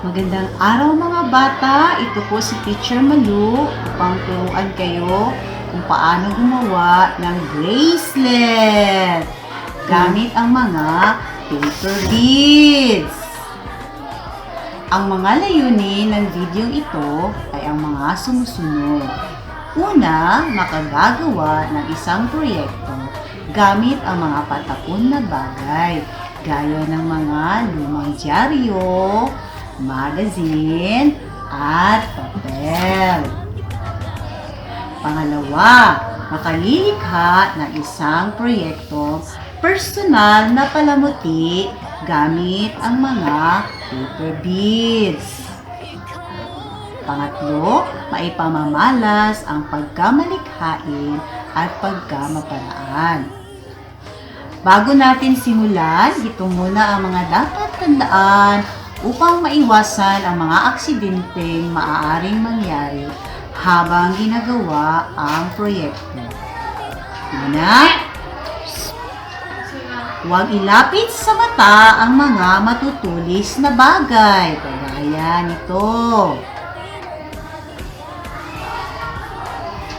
Magandang araw, mga bata! Ito po si Teacher Malu upang turuan kayo kung paano gumawa ng bracelet gamit ang mga paper beads. Ang mga layunin ng videong ito ay ang mga sumusunod. Una, makagagawa ng isang proyekto gamit ang mga patapon na bagay gaya ng mga lumang dyaryo, magazine, at papel. Pangalawa, makalilikha ng isang proyekto personal na palamuti gamit ang mga paper beads. Pangatlo, maipamamalas ang pagkamalikhain at pagkamaparaan. Bago natin simulan, ito muna ang mga dapat tandaan upang maiwasan ang mga aksidenteng maaaring mangyari habang ginagawa ang proyekto. Una, huwag ilapit sa mata ang mga matutulis na bagay, kagaya nito.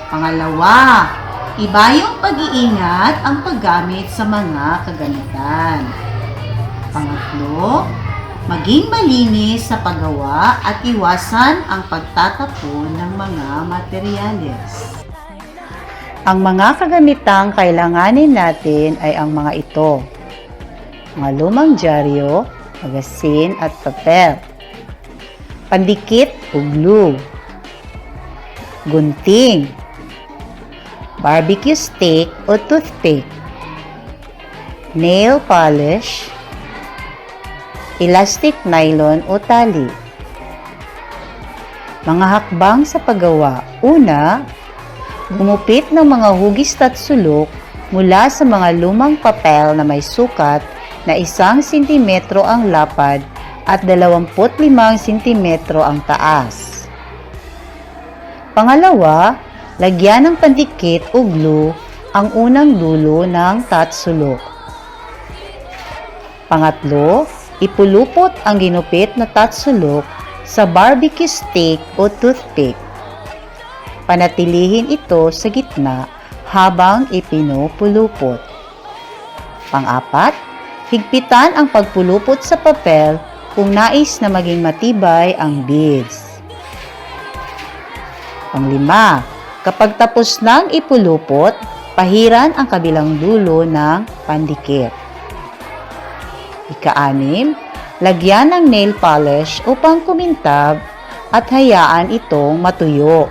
Pangalawa, iba yung pag-iingat ang paggamit sa mga kagamitan. Pangatlo, maging malinis sa paggawa at iwasan ang pagtatapon ng mga materyales. Ang mga kagamitang kailanganin natin ay ang mga ito: mga lumang dyaryo, magasin at papel, pandikit o glue, gunting, barbecue stick o toothpick, nail polish, elastic nylon o tali. Mga hakbang sa paggawa. Una, gumupit ng mga hugis tatsulok mula sa mga lumang papel na may sukat na 1 sentimetro ang lapad at 25 sentimetro ang taas. Pangalawa, lagyan ng pandikit o glue ang unang dulo ng tatsulok. Pangatlo, ipulupot ang ginupit na tatsulok sa barbecue stick o toothpick. Panatilihin ito sa gitna habang ipinupulupot. Pang-apat, higpitan ang pagpulupot sa papel kung nais na maging matibay ang beads. Panglima, kapag tapos nang ipulupot, pahiran ang kabilang dulo ng pandikit. Ikaanim, lagyan ng nail polish upang kumintab at hayaan itong matuyo.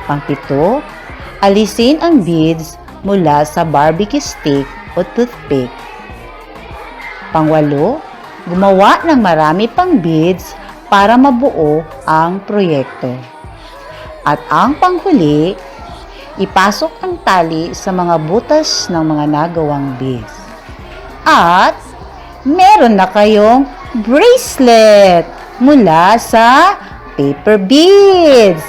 Pangpito, alisin ang beads mula sa barbecue stick o toothpick. Pangwalo, gumawa ng marami pang beads para mabuo ang proyekto. At ang panghuli, ipasok ang tali sa mga butas ng mga nagawang beads. At meron na kayong bracelet mula sa paper beads.